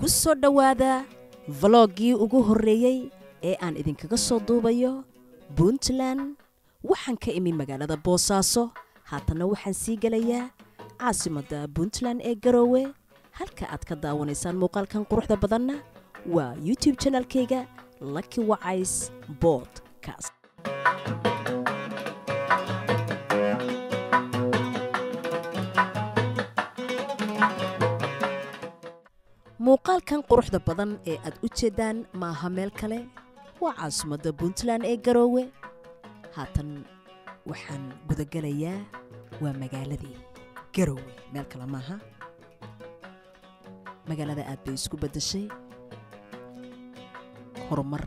Ku soo dhowaada vloggii ugu horreeyey ee aan idinkaga soo duubayo Puntland. Waxaan ka imi magaalada Boosaaso, haatanna waxaan sii gelayaa caasimadda Puntland ee Garoowe. Halka aad ka daawanaysaan muuqaalkan quruxda badanna waa YouTube channelkayga Lucky Wacays Podcast. Muuqaalkan quruxda badan ee aad u jeedaan maaha meel kale, waa caasimadda Puntland ee Garoowe. Haatan waxaan gudagelayaa waa magaaladii Garoowe, meel kale maaha. Magaalada aad bay isku beddeshay, horumar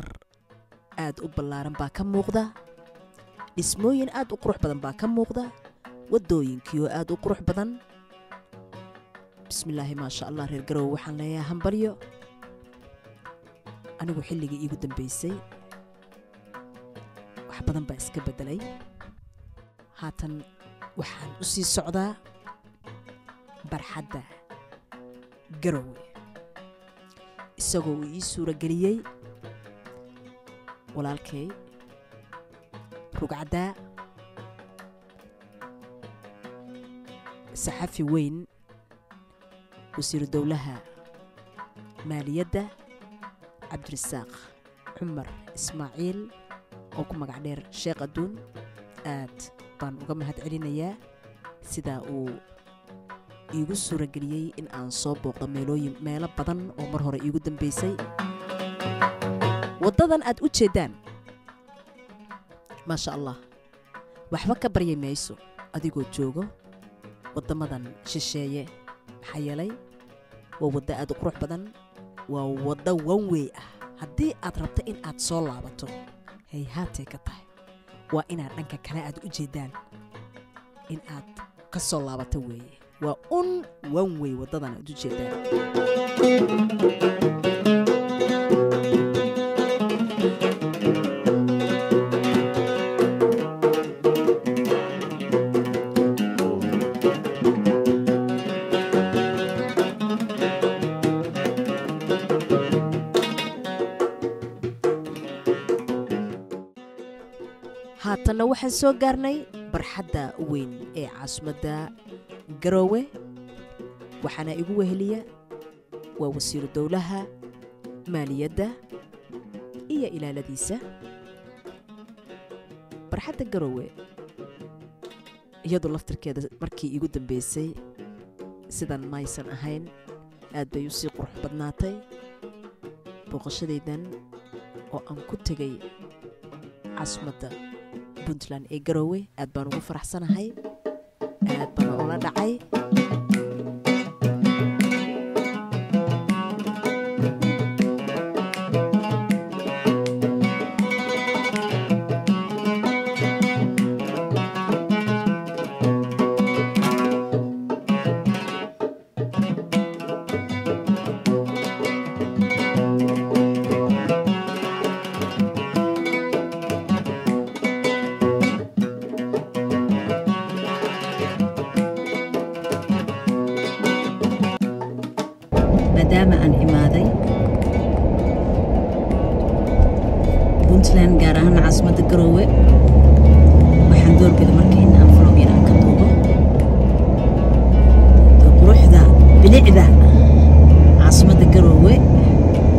aad u ballaaran baa ka muuqda, dhismooyin aad u qurux badan baa ka muuqda, waddooyinkii oo aad u qurux badan. Bismillaahi, maasha Allah. Reer Garoowe waxaan leeyahay hambalyo. Anigu xilligii iigu dambeysay wax badan baa iska beddelay. Haatan waxaan u sii socdaa barxadda Garoowe, isagoo uu ii suuro geliyey walaalkay rugcaddaa saxafi weyn, wasiiru dowlaha maaliyadda Cabdirasaaq Cumar Ismaaciil oo ku magac dheer Sheekh Adduun. Aad baan uga mahad celinayaa sidaa uu iigu suuro geliyey in aan soo booqdo meelooyin meelo badan oo mar hore iigu dambeysay. Waddadan aad u jeeddaan, maasha Allah, waxba ka baryay mayso adigoo joogo waddamadan shisheeye, maxaa yeelay waa waddo aad u qurux badan, waa waddo one-way ah. Haddii aad rabto in aad soo laabato, hayhaatay ka tahay, waa inaad dhanka kale aad u jeeddaan in aad ka soo laabato weeye. Waa un one-way waddadan aad u jeeddaan. Haatanna waxaan soo gaarnay barxadda weyn ee caasimadda Garoowe. Waxaana igu weheliya waa wasiiru dowlaha maaliyadda iyo ilaaladiisa. Barxadda Garoowe iyadu laftirkeeda markii iigu dambeysay sidan maysan ahayn, aad bay usii qurux badnaatay booqashadaydan oo aan ku tegay caasimadda Puntland ee Garoowe. Aad baan ugu faraxsanahay, aad baan ula dhacay. Maadaama aan imaaday Puntland, gaar ahaan caasimadda Garoowe, waxaan doorbida marka in aan vlog yar aan ka duubo quruxda bilicda caasimadda Garoowe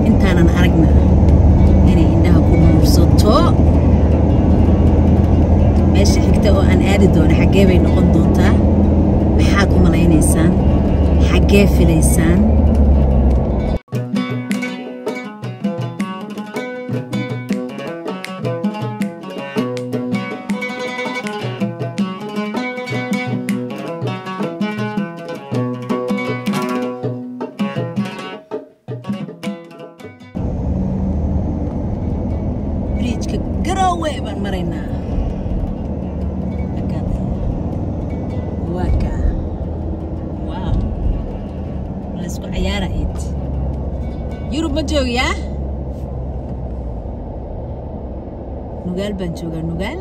intaanan aragna inay indhaha ku nuursato. Meesha xigta oo aan aadi doono xaggee bay noqon doontaa? Maxaad u malaynaysaan? Xaggee filaysaan? Bridgeka Garoowe baan maraynaa. Waa kaa, wow, laysku ciyaara. Yurub ma joogayaa, Nugaal baan joogaa, Nugaal.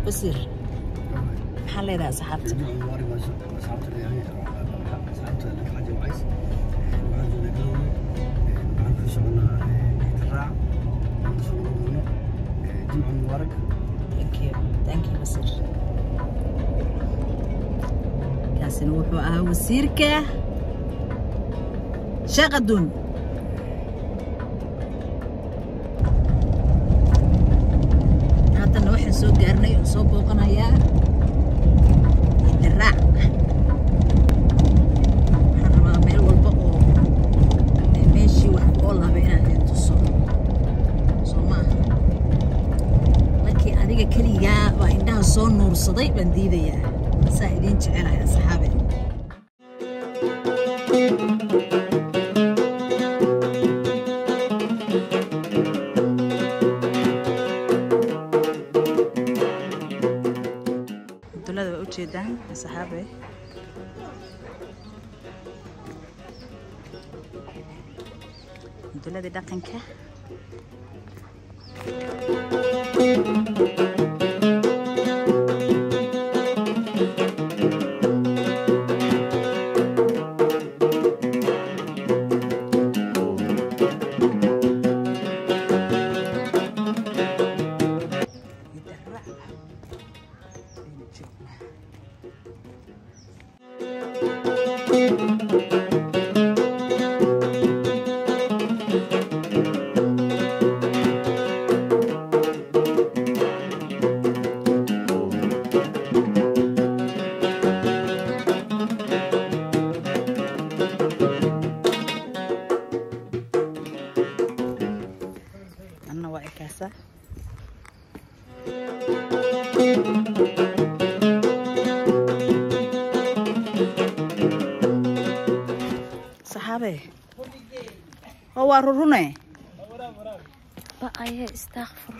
Wasiir, maxaa leedahay asxaabta? Asxaabta leeyahay, asxaabta Xaji Wacays, waxaan joognaa Garowe, waxaan ku soconaa Hidaraac, waxaan ku soo doono. Jimca mubaarak. Thank you, thank you, wasiir. Kaasina wuxuu ahaa wasiirka Shaqaduun. Haddana waxaan soo gaarnay oo soo booqanayaa Hidaraac. Waxaan rabaa meel walba oo meeshii wax ku ool ahba inaan idin tuso, soo ma aha? Laakiin adiga keligaa baa indhaha soo nuursaday baan diidayaa. Saa idiin jecelahay, asxaabe. Dulada waa ujeedaan, asxaabe. Duladii dhaqanka. Hidaraac baynu joognaa. Anna waa ekaasa. Saxaabe, oo waa rurune ba-aye. Istakfur,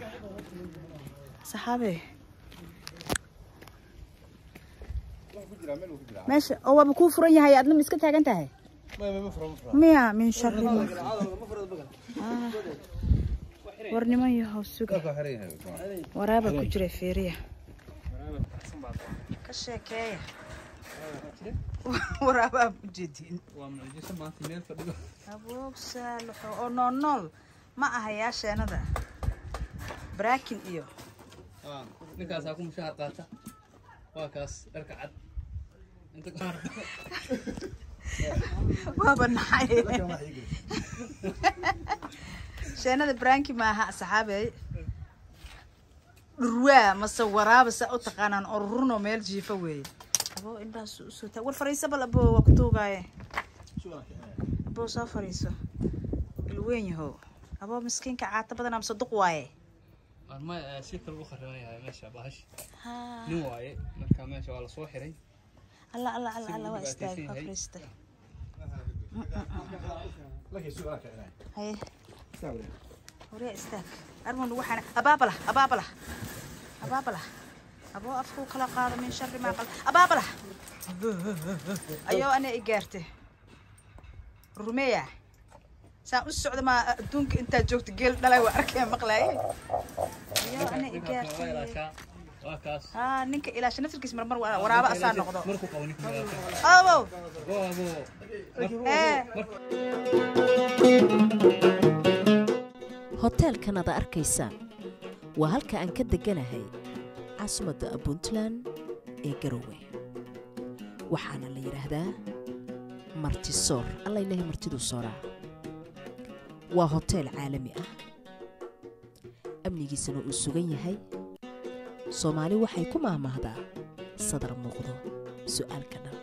saxaabe. Meesha oo waaba kuu furan yahay, adna ma iska taagan tahay miya? Min shari ma war niman yahow, suga, waraaba ku jira. Feeriya ka sheekeeya, waraabaa u jeedin. Aboog saalaxo oo nool nool ma aha yaasheenada baraakin iyo Ninkaasaa ku mushaar qaata, waa kaas dharka cad. Waaba naxay. Sheenada branki maaha, asxaabey. Dhurwaa mase waraaba saa u taqaanaan oo runoo meel jiifa weeye. Aboo, indhahaas usoo taag. War fariiso bal, aboo, waa ku tuugaaye. Aboo, soo fariiso, ilweyn yahow. Aboo, miskiinka caata badan amse duq waaye. Ma si kale u khariban yahay meesha bahash. Nin waaye, marka meesha waa lasoo xiray. Alla alla alla alla, waa istaagay, waa fariistay. Haye, horiya istaag. Arman waxaan abaabala abaabala abaabala. Aboo, afkuu kala qaado. Min shari maa qal. Abaabala ayoo ana i gaartay. Rumeeya saan u socda maa adduunka intaa joogta geel dhalay waa arkaya maqlaaye. Ayoo ana i gaartay. Waa kaas. Haa, ninka ilaasha naftirkiis marmar waraaba asaa noqdo. Markuu qabo ninka ilaasha. Abow. Abo. Ee. Hoteelkan aad arkaysaan waa halka aan ka degganahay caasimadda Puntland ee Garowe, waxaana la yidhaahdaa Martisoor. Alla ilahay, martiduu sooraa. Waa hoteel caalami ah, amnigiisana uu sugan yahay. Soomaali waxay ku maahmaahdaa sadar muuqdo su'aalka dhan.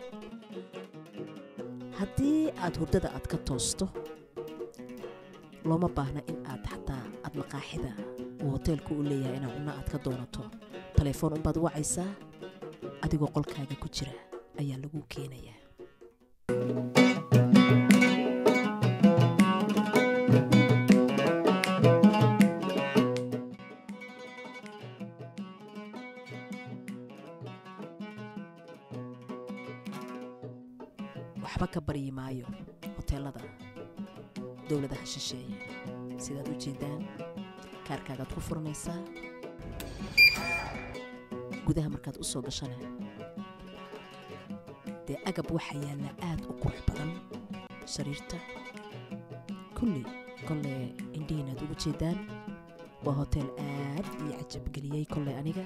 Haddii aad hurdada aad ka toosto, looma baahna in aad xataa aad maqaaxida uu hoteelku u leeyahay inaad cunno aad ka doonato. Telefoon unbaad wacaysaa, adigoo qolkaaga ku jira ayaa lagu keenayaa. Waxba ka baryi maayo hoteelada dowladaha shisheeye. Sidaad u jeedaan, kaarkaagaad ku furanaysaa. Gudaha markaad u soo gashana dee agab waxaa yaalla aad u qurux badan, sariirta kulli kolle indhihiin aad ugu jeedaan. Waa hotel aad ii cajabgeliyey kolley aniga.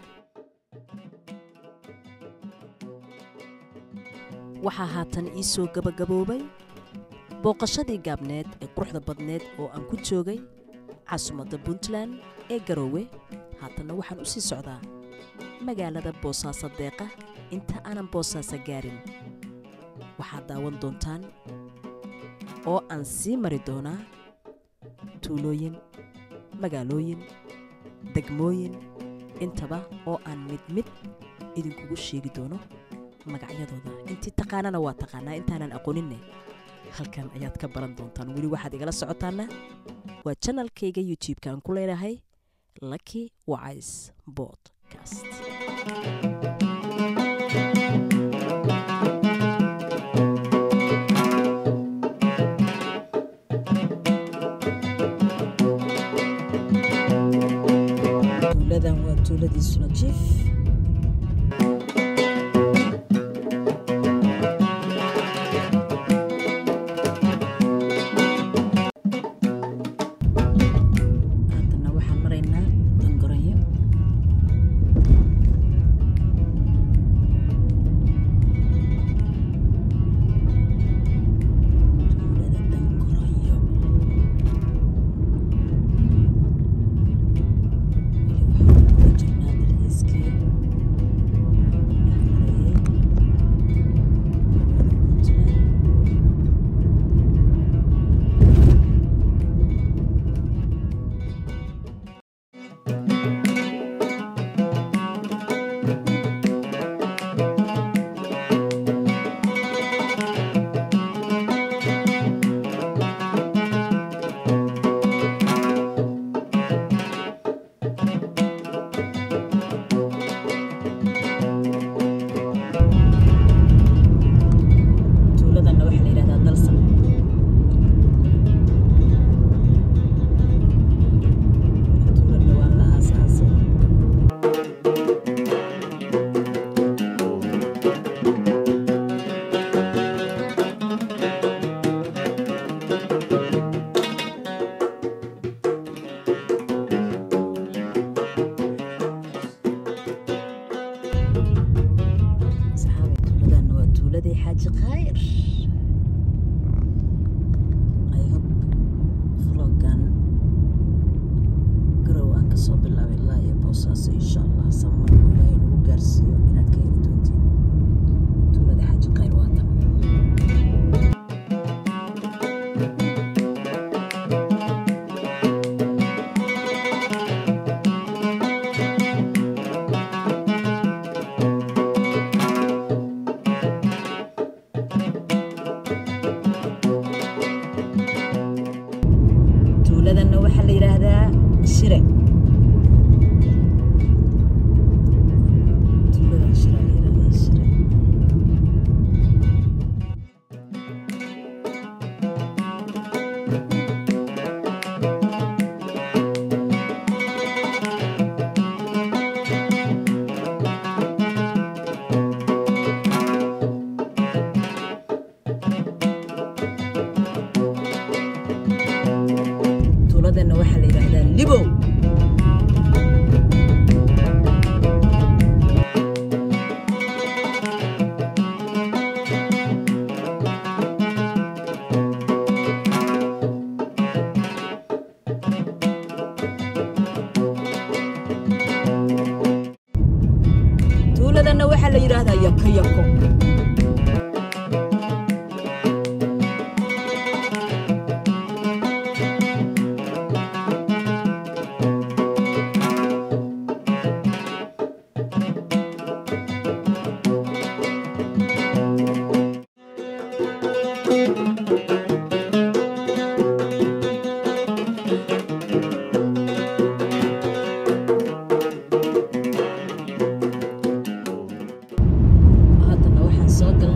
Waxaa haatan ii soo gabagaboobay booqashadii gaabneed ee quruxda badneed oo aan ku joogay caasimadda Puntland ee Garoowe. Haatanna waxaan u sii socdaa magaalada Boosaaso deeqa. Inta aanan Boosaaso gaarin waxaad daawan doontaan oo aan sii mari doonaa tuulooyin, magaalooyin, degmooyin intaba oo aan mid mid idinkugu sheegi doono magacyadooda. Intii taqaanana waa taqaanaa, intaanan aqooninne halkan ayaad ka baran doontaan. Weli waxaad igala socotaana waa channelkayga YouTube-ka aan ku leenahay Lucky Wise Podcast. Tuuladan waa tuuladii Sunajiif. Haddana waxaan maraynaa Dangoronyo. Tuulada Dangoronyo weli waxaan ku jirnaa dalxiiskii dhex marayay magaalada Puntland. Tuuladanna waxaa la yidhahdaa Dalsan. Waa tuulo dhowaan la aasaasay. Saxaabay, tuuladanna waa tuuladii Xaaji Khayr. I hope vloggan Garow aan kasoo bilaabay ilaa iyo Boosaaso, insha Allah sama markuu Ilaahay nagu gaarsiiyo, inaad ka heli doontiin. Tuulada Xaaji Khayr waa tan. Tuuladanna waxaa la yidhaahdaa Shire. Tuuladan Shire la yidhaahdaa, Shire. Tuuladanna waxaa la yidhaahdaa Libow. Tuuladanna waxaa la yidhaahdaa Yako Yako. Haddana waxaan soo galnay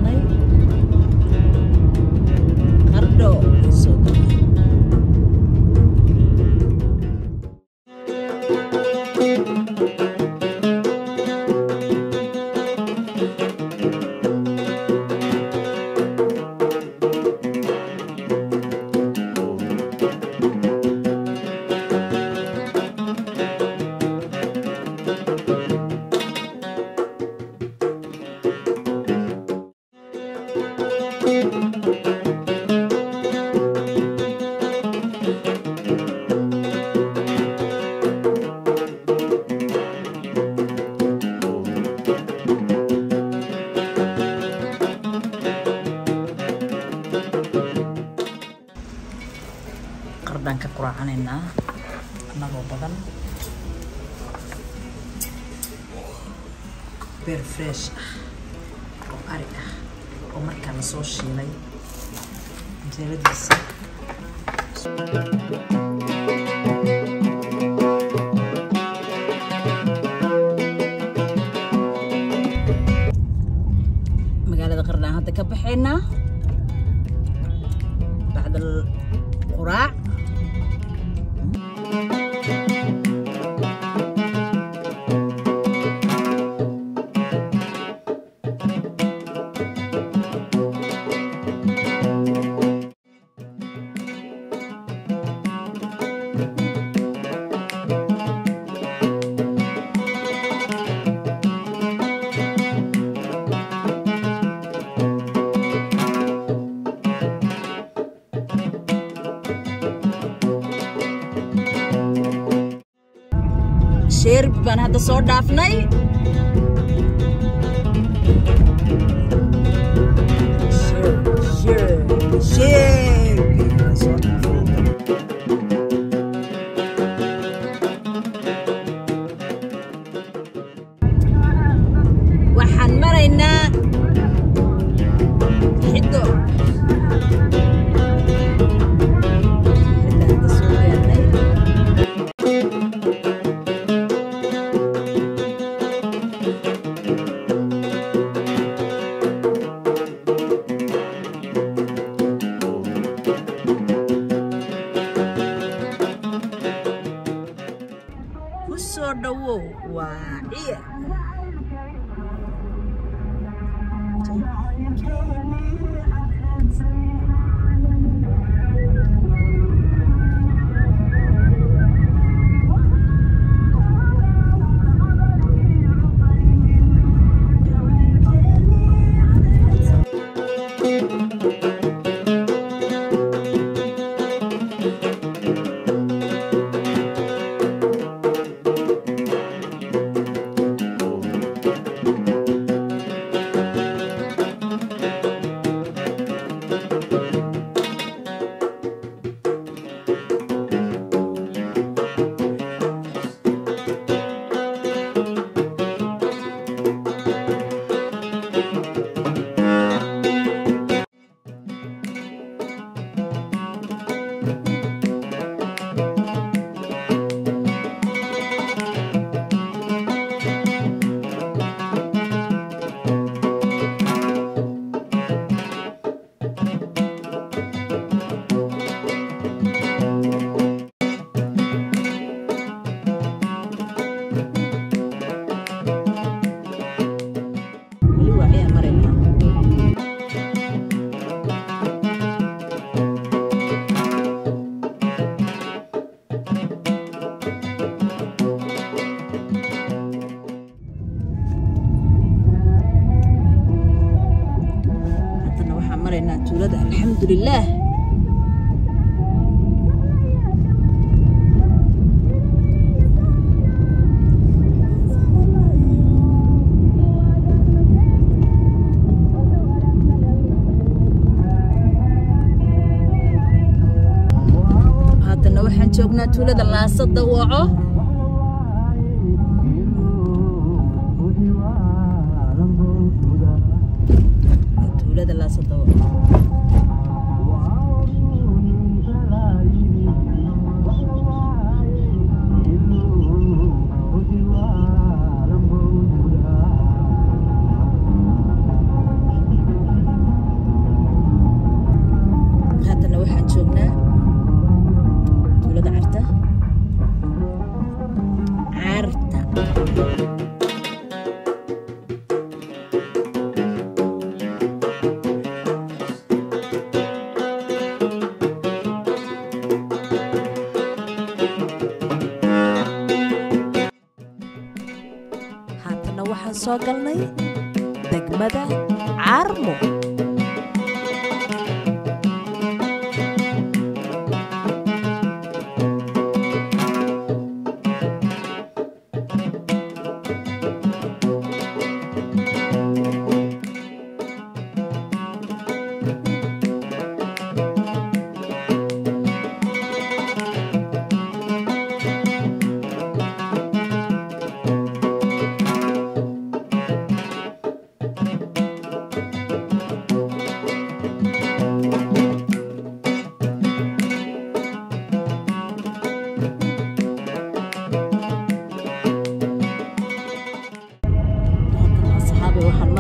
quraacanaynaa annagoo badan. Beer fresh ah oo ari ah oo markaa lasoo shiilay canjeeladiisa. Magaalada Qardhaan hadda ka baxaynaa bacda quraac. Sheerb baan hadda soo dhaafnay. Sheerbi baan soo dhaafnay hadda. Waxaan maraynaa Xiddo. Xiddo hadda soo gaarnay. Ku soo dhawow Waaciya. Weli Waaciya maraynaa. Haddana waxaan maraynaa tuulada Alxamdulilaah. Haddana waxaan joognaa tuulada Laasada Waco. Tuulada Laasada Waco. Haddana waxaan joognaa tuulada Carta. Carta. Haatana waxaan soo galnay degmada Carmo.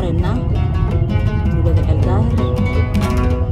maraynaa tuulada Ceeldaahir.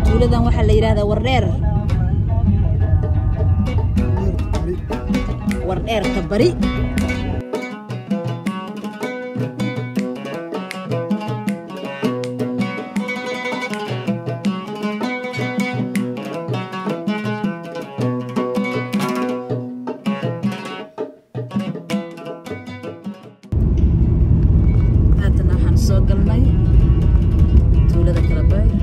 Tuuladan waxaa la yidhaahdaa Wardheer, Wardheerta Bari. Haatana waxaan soo galnay tuulada Kalabayr.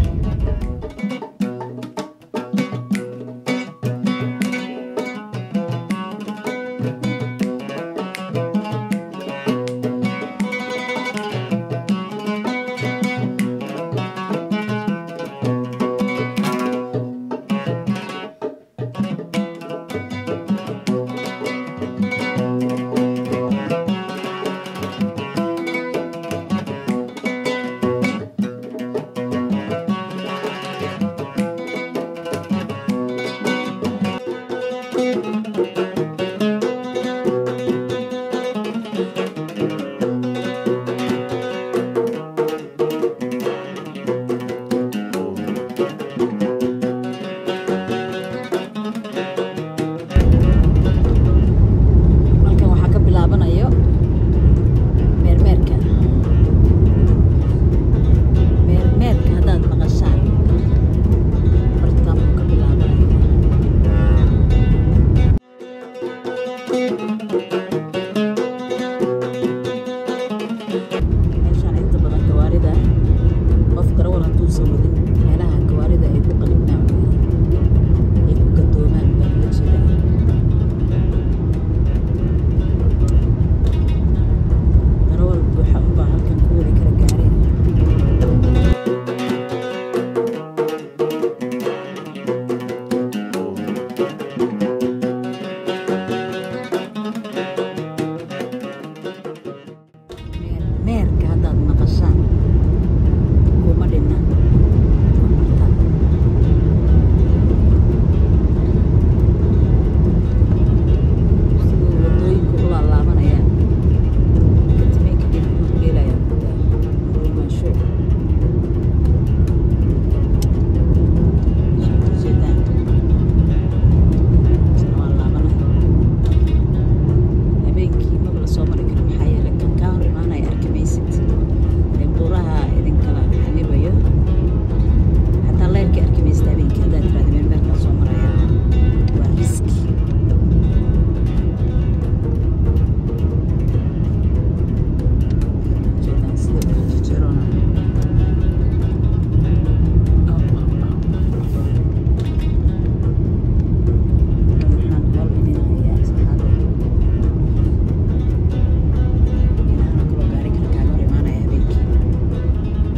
Halkan waxaa ka bilaabanayo meermeerka. Meermeerka haddaad maqashaan, bartaan buu ka bilaabanaya. Meeshaan inta badan gawaarida, qof garawal hadduusan wadin, meelaha gawaarida ay ku qalibnaan weeye, ay ku gadoomaan baa loola jeedaa. Darawal buuxa unbaa halkan ku wadi kara gaari. Meerka haddaad maqashaan, kuma dhinna, waa bartaan. Siduu wadooyinku u laalaabanayaan, katimeen kadib wuxuu geelayaa gudaha ruumaasho soo horjeedaan. Isna waa laabanay. Habeenkii maba la soo mari karo, maxaa yeelay kan kaa hor imaanaya arki maysid. Buuraha idinkala xanibayo, xataa leyrka arki maysid habeenkii haddaad tiraahdo meermeerkaa soo maraya, waa riski. Jeedaan sida u jirjiroona. Waxaan howl idin hayaa, asxaabe, inaana kaloo gaari kale kaaga hor imaanaya habeenkii.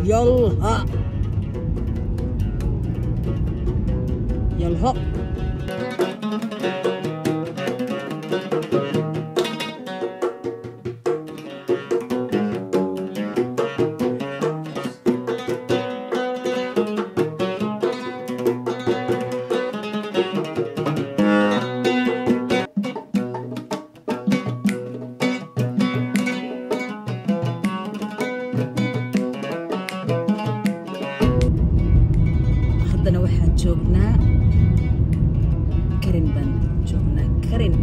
Yalha yalho. Haddana waxaan joognaa Karin, baan joognaa Karin,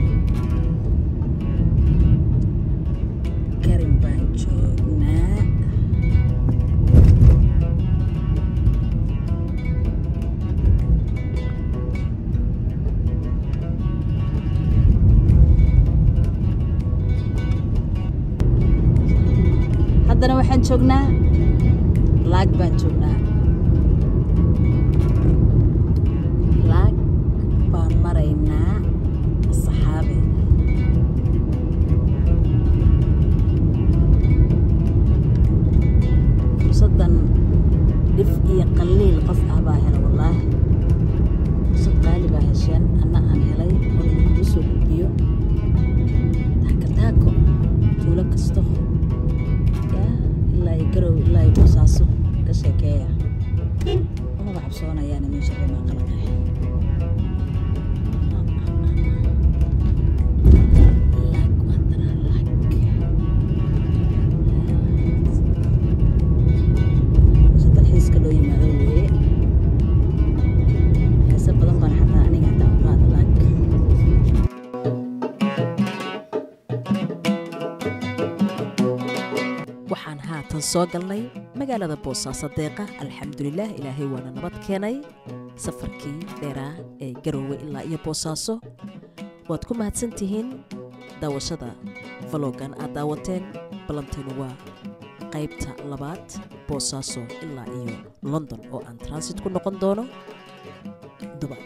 Karin baan joognaa. Haddana waxaan joognaa Laag baan joognaa. Laag baan maraynaa, saxaabe. Fursaddan dhif iyo qaliil qof ah baa hela, wallaahi fursad qaali baa hesheen, anna aan helay oo idinkugu soo gudbiyo taako taako, tuulo kasto yaa ilaa iyo Garow ilaa iyo Boosaaso ka sheekeeya. Umaba cabsoonayaan min sharri maa khalaqa. Laag waatana, laag meesha dalxiiska loo yimaado weeye. Heese badan baan xataa aniga xataa u qaada laag. Waxaan haatan soo galnay magaalada Boosaaso deeqa. Alxamdulilah, Ilaahay waana nabad keenay safarkii dheeraa ee Garoowe ilaa iyo Boosaaso. Waad ku mahadsan tihiin daawashada vlog-gan aad daawateen. Ballanteenu waa qaybta labaad, Boosaaso ilaa iyo London oo aan transit ku noqon doono Dubai.